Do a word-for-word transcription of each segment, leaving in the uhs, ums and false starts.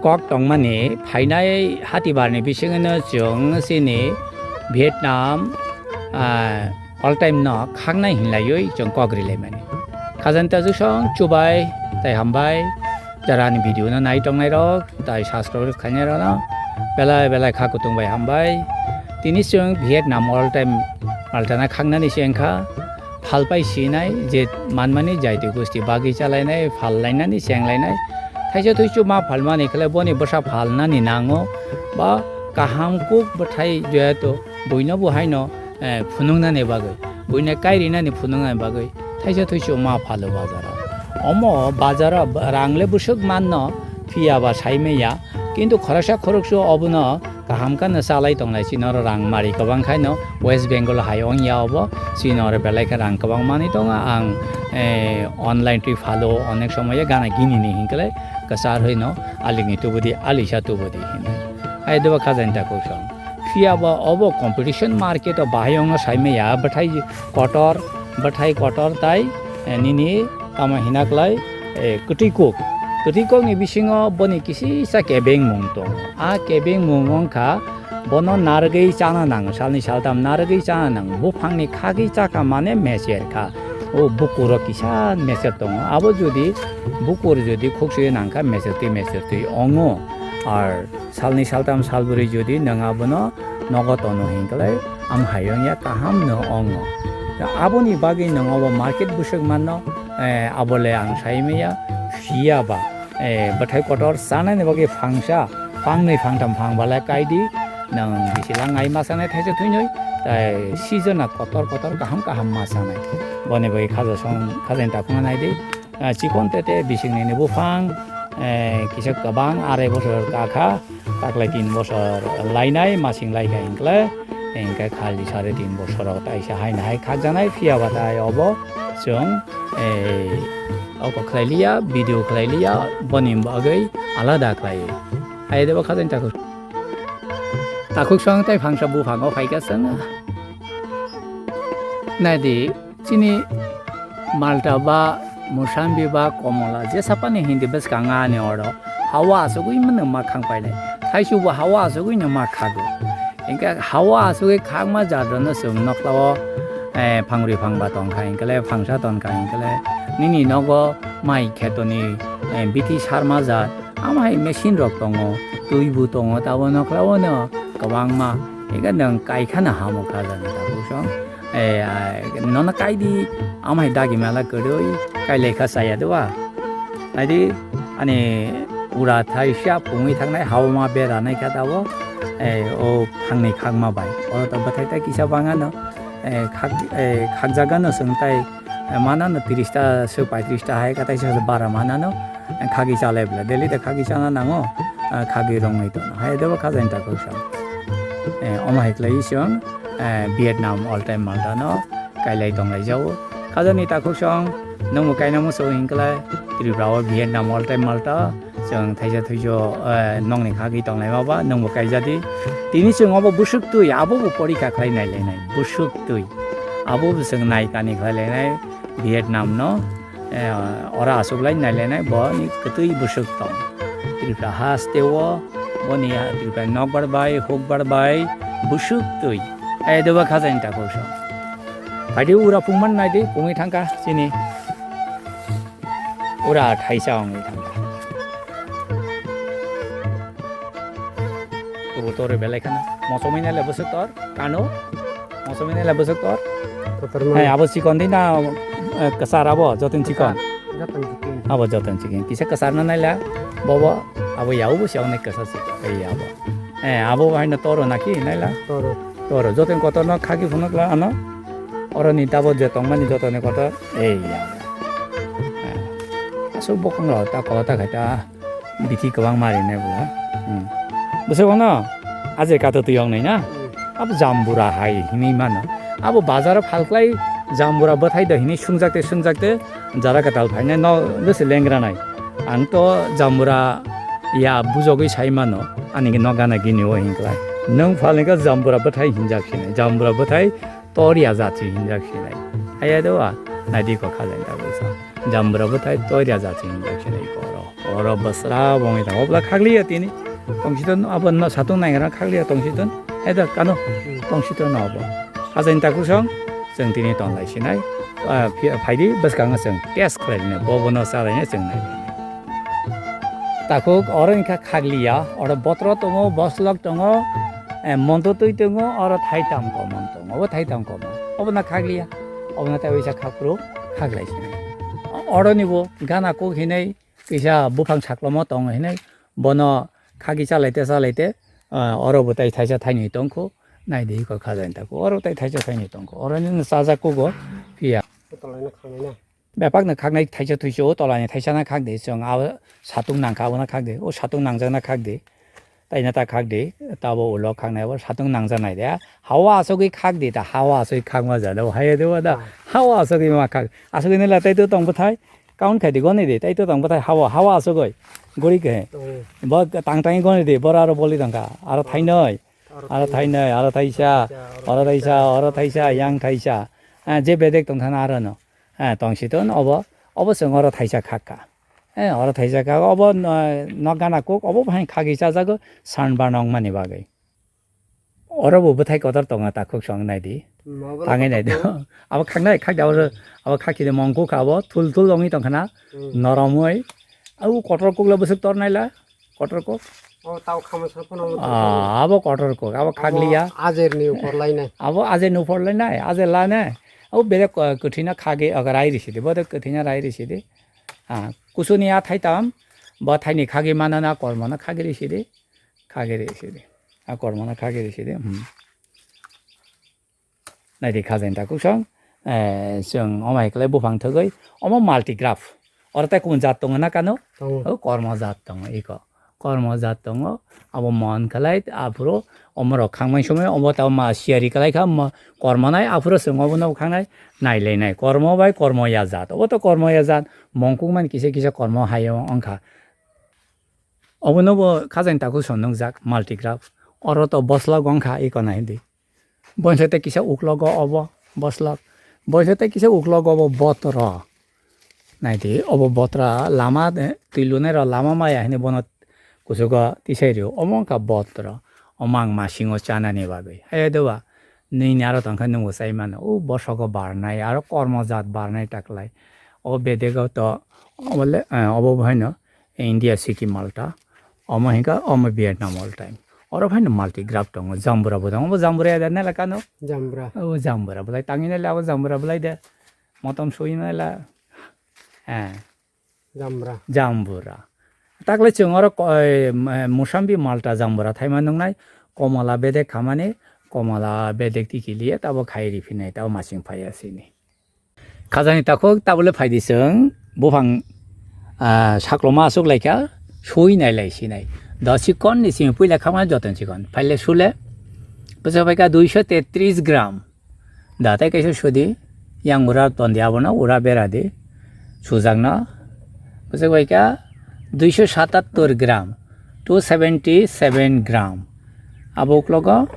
Kok tongmani phainai hatibarni bisingino chwng chini Vietnam, ah, all time no khaknai hinlaiwi chwng kok rilaimani. Khajani ta jusong chubai tai hambai, jara ani video no nai tongnai rok tai subscribe khainai rok no belai belai kha kutung bai hambai. Tini chwng Vietnam all time maltana khaknani se wngkha. Phalpai sinai je manmani jaiti gosti bagwi chalainai, phal lainani cheng lainai. Thaisa thuisu ma phalmani khle boni bwsa phalnani nango ba kaham kuk bwthai jeto buino bo haino, eh, phunuknani bagwi, buino kairinani phunuknani bagwi thaisa thuisu ma phalo bazaro. Omo bazaro b-, rangle bwswk manno phiya ba saimaya, kintu khoroksa khoroksa obono kaham khe no chalai tongnai, chini oro rang mari kwbang khaino West Bengal hai wngya obo, chini oro belai khe rang kwbang manwi tongo. Ang, eh, online twi phalo onek somoyo gana gini ni hinkhe kwchar hwino alikni tubudi alisa tubudi hinwi. Hai dobo khajani ta kok song. Phiya ba obo competition market o bahai wngno saimaya bwthai kotor, bwthai kotor tai, eh, nini tamo hina klai, eh, kwtwi kok. Kwtwi kokni bisingo boni kisisa kebeng mung tongo. A kebeng mung wngkha bono narwgwi chana nango. Salni saltam narwgwi chana nango. Buphangni khagwi chakha mane mecher kha. O bukuro kisa mecher tongo. Abo jodi bukur jodi khuksuyo nangkha mechertwi mechertwi ongo. Ar salni saltam salbrwi jodi nwng abono nogo tono hinkhe, am hai wngya kaham no ongo. Aboni bagwi nwng obo market bwswk manno, eh, abole ang saimaya phiya ba, eh, bwthai kotor chanani bagwi phangsa, phangnwi phangtham phang bale kaidi, nwng bisi langai ma chanai thaisa thwinwi, tai season-o kotor kotor kaham kaham ma chanai. Boni bagwi khaja song, khajani ta khungna naidi. Ah, chikon tete bisingni ni buphang, eh, kisa kwbang arai bosor kakha, taklai tin bosor lainai, masing laikha hinkle, hinkhe khali sare tin bosor rok taisa haino hai khakjanai, phiya ba tai obo chwng, eh, oko khlai liya, video khlai liya, boni bagwi alada khlai. Hai debo khajani takhuk. Takhuk song tai phangsa buphango phaikha chwng. Naidi, chini Malta ba, Mosambi ba, Komola, jesapani hindi bwskang ani oro. Hawa asugwi mano ma khang painai. Thaisu bo hawa asugwi no ma khago. Hinkhe hawa asugwi khakma jat rwno chwng noklao, eh, phangri phangba tongkha hinkhe le, phangsa tongkha hinkhe le. Nini nogo mai khetoni, eh, bithi sarma jat. Amo hai machine rok tongo, twi bo tongo, tabo nokla o no kwbangma. Ega nwng kaikha no hamo kha jani tabuk song. Eh, ah, nono kaidi, amo hai dagi mela kwrwi, kai lekha chaya de ba. Naidi, ani ura thai sia pungwi thangnai, hao ma bera nai kha tabo. Eh, o phangni khakma bai. Oro to bwthai tai kisa bangano. Eh, khak, eh, khakjaga no chwng tai, eh, manano tris ta, sw paitris ta hai ka tai sa bara manano. Khagi chalai bwle, daily de khagi chana nango, ah, khagi rongwi tono. Hai debo khajani takhuk song. Eh, omo hai khlai song, eh, Vietnam all time Malta no kailai tonglai jao. Khajani takhuk song, nwngbo kaina muchung hinkhlai Tripura o Vietnam all time Malta. Chwng thaisa thuijo, eh, nokni khagwi tonglai ma ba, nwngbo kaijadi. Tini chwng obo bwswk twi, abo bo porikha khlai nai lai nai, bwswk twi. Abo bo chwng nai kani khlai lai nai Vietnam no. Eh, ora aswk lai nai lai nai, bo ni kwtwi bwswk tong. Tripura haste o, bo ni Tripura nokbar bai, hukbar bai, bwswk twi. Ai doba khajani takhuk song. Phaidi ura phungman naidi, phungwi thangkha chini. Ura thaisa wngwi thangkha. Tubu tore belai khana. Mosomwi nai le bwswk tor, kano. Mosomwi nai le bwswk tor. Kotorma. Hai, abo chikon di na, eh, kwchar abo, joton chikon? Joton chikon. Abo joton chikon. Kisa kwchar na nai la, bobo, abo yau bo siang nai kwchar chikon. Ei abo. Eh, abo hai na toro na ki nai la? Toro. Toro, joton kotor no khaki phunuk la ano. Oro ni tabo je tongmani joton ni kotor. Ei abo. Eh, aswk bokong rok ta kola ta khai ta. Bithi kwbangma rinai bo. Hmm. Bwswk bono, a je kato twi wngnai na? Hmm. Abo jambura hai hinwi mano. Abo bazaro phalklai jambura bwthai do hinwi swngjak te, swngjak te, jara kwtal phainai no bwse lengra nai. Ang to jambura ya bujogwi sai mano, ani no gana gini o hinklai. Nwng phalni kha jambura bwthai hinjak sinai, jambura bwthai Toria jat se hinjak sinai. Haya de wa, naidi ko kha jani ta bwsa. Jambura bwthai toria jat se hinjak sinai ko oro. Oro bwsra bongwi tongo. Obla khakliya tini. Tongsiton abo no satung naigra khakliya tongsiton. Hai da kano tongsiton abo. Hajaini takhuk song chwng tini tonlai sinai. Ah, phi-, phaidi bwskango chwng test khlaina. Bo bono chalaina chwng nai. Takhuk oro wngkha khakliya. Oro botro tongo, boslok tongo, eh, monto twi tongo, oro thaitam komon tongo. Obo thaitam komon. Obo na khakliya. Obo na tei waisa khakphuru khaklai sinai. Oro ni bo gana kok hinai kisa buphang saklomo tongo hinwi bono khaki chalaite chalaite, ah, oro bo tai thaisa thainwi tongkho, naidi iko khajaini tako, oro tai thaisa thainwi tongkho, oro nini chajak kugo phiya. Bepakno khaknai thaisa thuiso, o tolani thaisana khakdi, chwng a satung nangkha, abono khakdi, o satung nangjakna khakdi. Taina ta khakdi, tabo ulo khaknai bo satung nangjaknai de. Hawa asugwi khakdi ta, hawa asugwi khakma jana bo haiya de wada. Ah. Hawa asugwi ma khak. Asugwi nila tai to tong bwthai. Count khaidi goni di, tai to tong bwthai hawa, hawa asugwi. Guri khe. Tongo. Bo tang tang goni di, bora aro boli tongkha. Aro thainoi. Aro thainoi, aro thaisa, aro thaisa, aro thaisa, yang thaisa. Ah, je bedek tongthana aro no. Ah, tongsiton obo, obo chwng oro thaisa khakha. Eh, oro thaisa kha, obo no, nok gana kok, obo hai khagwi chajago, san ba nongmani bagwi. Oro bo bwthai kotor tongo, takhuk song nai di. Tangwi nai di. Abo khaknai, khakda oro, abo khakchide mongkuk kha abo, thul thul wngwi tongkhana, noromwi. Abo kotor kok le bwswk tor naila, kotor kok. O tau khama sa phano. Ah, abo kotor kok, abo khakliya. Ajer ni upor lai nai. Abo ajer ni upor lai nai, ajer la nai. Abo bere kwthwina khagwi aga rai risi di, bodo kwthwina rai risi di. Ah, kusuni a thai tam, bo thaini khagwi manana kormo no khagwi risi di, khagwi risi di. A kormo no khagwi risi di. Hmm. Naidi khajaini takhuk song, eh, chwng omo hai khlai buphang thwgwi, omo multigraph. Oro tai kubun jat tongo na kano? Tongo. O kormo jat tongo iko. Kormo jat tongo, abo mon khlai, aphuru omorok khangmani somoi omo tamo ma siyari khlai kha, ma kormo nai, aphuru chwng obono khangnai, nailainai. Kormo bai kormo ya jat. Obo to kormo ya jat, mongkuk mani kisa kisa kormo hai o wngkha. Obono bo khajaini takhuk song nukjak, multigraph. Oro to boslok wngkha, iko nai di. Boinsa tei kisa uklogo obo boslok. Boinsa tei kisa uklogo obo botro. Naidi obo botra lama, eh, twi lunai rok lama maya hinwi bono kuchugo tisai rio. Omo wngkha botro. Omo ang masingo chanani bagwi. Hai doba nini aro tongkha nungbo chai mano. O bosogo barnai aro kormo jat barnai taklai. O bedego to obo le, eh, obo bo haino India Sikkim Malta, omo hinkha omo Vietnam all time. Oro phaino multigraph tongo, jambura bo tongo, obo jambura ya da nela kano? Jambura. Obo jambura bolai tangwi nela, obo jambura bolai de. Motom sui nela. Eh. Jambura. Jambura. Takle chwng oro ko-, eh, Musambi Malta jambura thaima nungnai, komala bedek khamani, komala bedek tikiliya, tabo khai riphinai, tabo masing phaiya sini. Khajani takhuk tabole phaidi chwng buphang, ah, sakloma aswk laikha sui nailai sinai. Da chikon ni simi puila khamani joton chikon. Phaile sule. Bwsa phaikha duiso tetris gram. Da tai kaisa sudi. Yang ura tondi abono ura beradi. Sujakno. Bwsa phaikha duiso satattor gram. Two seventy seven gram. Abo uklogo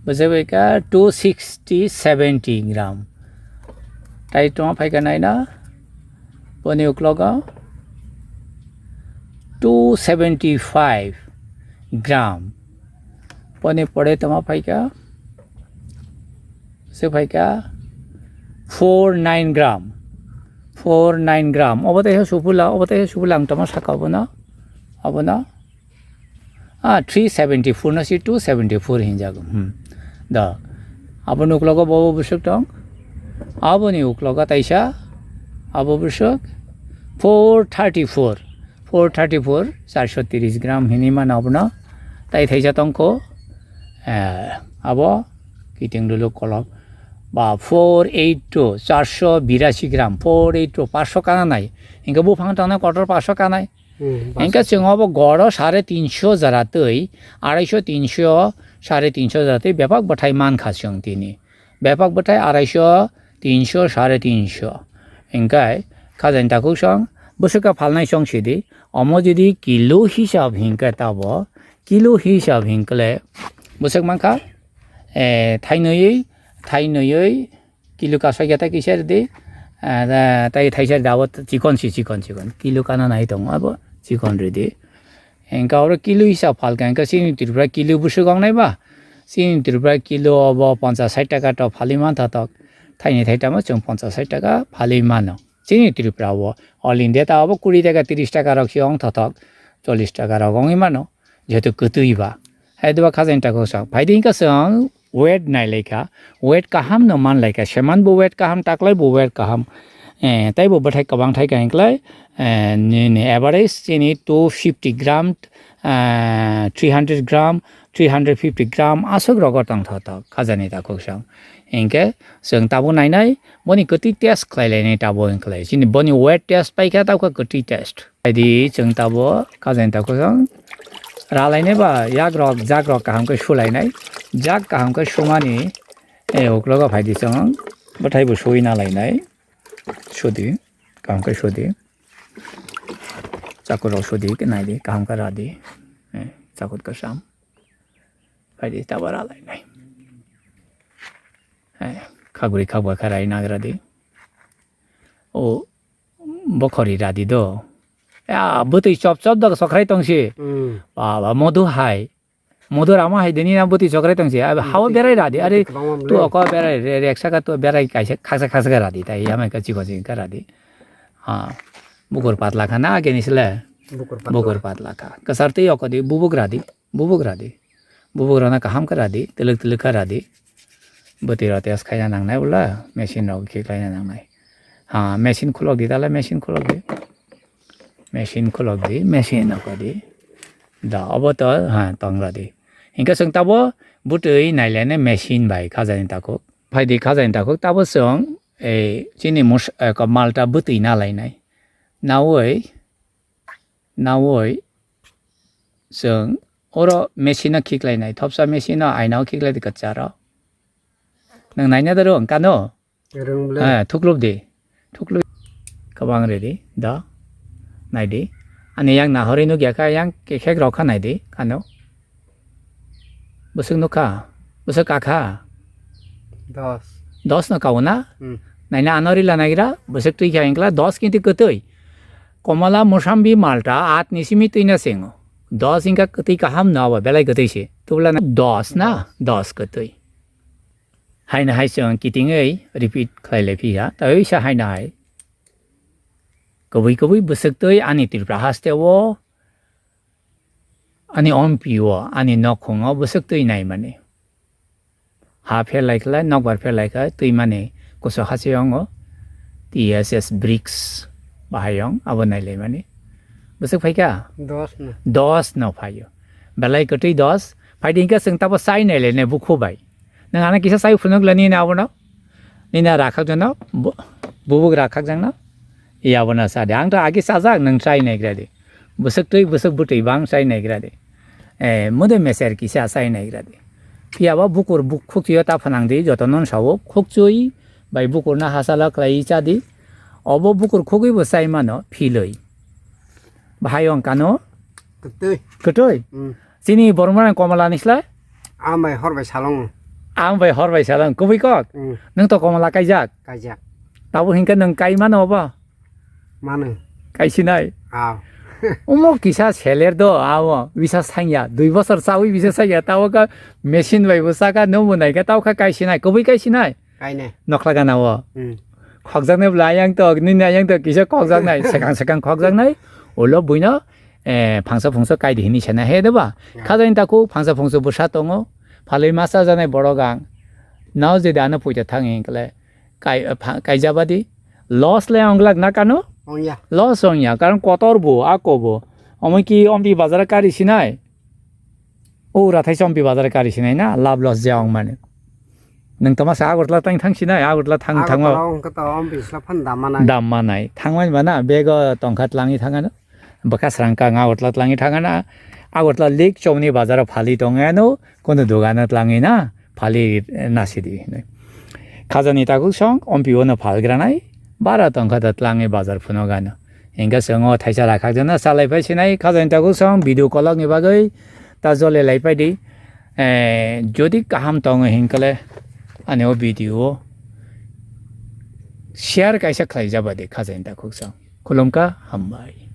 bwsa phaikha two sixty seventy gram. Tai tongma phaikha naina boni uklogo two seventy five gram. Boni pore tongma phaikha se phaikha four nine gram. Four nine gram. Obo tai supula, obo tai supula ang tongma saka obono. Obono. Ah, three seventy four no si two seventy four hinjago. Hmm. Da. Abo nuklogo bobo bwswk tong. Aboni uklogo taisa. Abo bwswk four thirty four. Four thirty four, charso tris gram hinwi mano abono. Tai thaisa tongkho. Eh, abo kiting duluk kolok. Ba four eight two, charso birasi gram, four eight two, paso kana nai. Hinke buphang tongna kotor paso kanai. Hmm, bas. Hinkhe chwng obo goro sare tinso jora twi, araiso tinso, sare tinso jora twi bebak bwthai mankha chwng tini. Bebak bwthai araiso, tinso, sare tinso. Hinkhe khajani takhuk song bwswk khe phalnai song sidi. Omo jodi kilo hisab hinkhe tabo, kilo hisab hinkhle bwswk mankha, eh, thainwi, thainwi, kilo kaisa kisa ta kisa rwdi, Ah, da, tai thaisa dabo chikon si chikon chikon. Kilo kana nai tongo abo chikon ridi. Engka oro kilo hisab phalka engka chini Tripura kilo bwswk ong nai ba. Chini Tripura kilo obo ponchas sait taka to phalwi mantha tok. Thaini thaitamo chwng ponchas sait taka phalwi mano. Chini Tripura o All India ta obo kuri taka tris taka rok se ong thothok. Chollis taka rok ongwi mano. Jehetu kwtwi ba. Hai deba khajani takhuk chwng. Phaidi engka chwng weight nai lai kha, weight kaham no man lai kha, seman bo weight kaham, taklai bo weight kaham, eh, tei bo bwthai kwbang thai kha hinklai, eh, nini average chini two fifty gram, eh, three hundred gram, three hundred fifty gram aswk rogo tong tho tho khajani takhuk chwng. Hinkhe chwng tabuk nai nai boni kwtwi test khlai lai nai tabuk hinklai chini boni weight test pai kha tabuk kwtwi test. Phaidi chwng tabuk khajani takhuk chwng ralainai ba yak rok jak rok kaham khe sulainai, jak kaham khe sumani, eh, uklogo phaidi chwng bwthai bo suina lainai, sudi kaham khe sudi, chakur rok sudi khe naidi kaham khe radi, eh, chakur kwcham phaidi tabuk ralainai, eh, khaguri khagba khe rai nagradi. O bokhori radi do. Ya, bwtwi chop chop dok sokrai tongsi. Hmm. Baba, modu hai. Modu rama hai dini na bwtwi chokrai tongsi. Abi Hmm, hawa twi-, berai radi. Are twi kwbangma tu mle. Oko berai re, re, saka tu berai kaisa khaksa khaksa radi. Tai yamai ka chiko chiko radi. Ha. Bukur patla kha na age ni sile. Bukur patla. Bukur patla kha. Kasar twi oko di bubuk radi. Bubuk radi. Bubuk rana kaham khe radi, twlwk twlwk khe radi. Bwtwi rok test khaina nangnai bwla, machine rok khe khlaina nangnai. Ha, machine khulok di, dala machine khulok di. Machine khulok di, machine rok di. Da, obo to, ha, tong radi. Hinkhe chwng tabo bwtwi nailene machine bai khajani takhuk. Phaidi khajani takhuk, tabo chwng, ei, chini mus-, eh, ko malta bwtwi nalainai. Nawi, Nawi chwng oro machine o khiklainai, thopsa machine o aina o khiklai di kwcharo. Nwng naina daro wng kano? Rwng ble. Eh, thuklub di. Thuklub. Kwbang redi, da. Naidi. Ani yang nahori nukya kha, yang kekhek rok kha naidi, kano. Bwswk nukha? Bwswk kakha? Dos. Dos no kao na? Hmm. Naina ano rila naigra, bwswk twi kha hinkla dos kintu kwtwi. Komala, mosambi, malta, at ni simi twi na sengo. Dos hinkha kwtwi kaham no abo, belai kwtwi se. Tubla na dos na? Dos kwtwi. Haino hai chwng kitingwi repeat khlai lai phiya. Tei sa haino hai. Kwbwi kwbwi bwswk twi ani Tripura haste o Ani ompi o, ani nokhung o bwswk twi naimani. Ha pherlai khlai, nokbar pherlai kha, twi mani kusu hachiyongo T S S bricks bahayong, abo nailaimani. Bwswk phaikha? Dos no. Dos no phaio. Belai kwtwi dos. Phaidi hinkhe chwng tabo chai nailainai bukhu bai. Nwng ano kisa chai phunuk la nini abono. Nini a rakhak jano, bu-, bubuk rakhak jangno. Iya abono sa de. Ang to agi chajak, nwng chai naigra di. Bwswk twi, bwswk bwtwi bang chai naigra di. Eh, mode meser kisa chai naigra di. Phiya ba bukur buk khukchwi o ta phanang di, joto non sawo khukchwi bai bukur no hasalo khlai cha di. Obo bukur khugwi bo chai mano, philwi. Bahai wng kano? Kwtwi. Kwtwi? Hmm. Chini borok mani komala ni slai? Ang bai hor bai salong. Ang bai hor bai salong. Kubui kok? Hmm. Nwng to komala kaijak? Kaijak. Tabuk hinkhe nwng kai mano obo? Mano. Kai sinai? Aw. Omo kisa seler do, awo. Bisa sanya. Dui bosor chawi bisa sanya. Tabuk ka machine bai bo saka, nwng bo naikha, tabuk kha kai sinai. Kubui kai sinai? Kainai. Nokla gana o. Hmm. Khokjaknai bwla ayang tok, nini ayang tok, kisa khokjaknai, sekang sekang khokjaknai. Ulo buino, eh, phangsa phungsa kaidi hini sana he deba. Ya. Khajani takhuk phangsa phungsa bwsa tongo. Phalwi masa janai borok ang. Nao je dano puita thang hinkle. Kai, pha-, kaijabadi. Loss le onglak na kano? Ongya. Loss ongya, karon kotor bo, ako bo. Omo ki ompi bazar kari sinai. O rathai se ompi bazar kari sinai na, lab loss ja ong mani. Nwng toma sa Agartala tang thang sinai, Agartala thang thango. Agartala wng khe to ompi sla phan dam manai. Dam manai. Thang mani mana, bego tongkha tlangwi thang ano. Bwkha srang ka Agartala tlangwi thang ano. Agartala lik chomni bazar o phali tong ano, kono dogano tlangwi na, phali, eh, nasidi hinwi. Khajani takhuk song, ompi ono phal granai, bara tongkha da tlangwi bazar phuno gano. Hinkhe chwng o thaisa rakhak jana salai phai sinai, khajani takhuk song video kolokni bagwi ta jole lai phai di. Eh, jodi kaham tongo hinkhe le ani o video o share kaisa khlai jaba di khajaini takhuk sa. Khulumkha, hambai.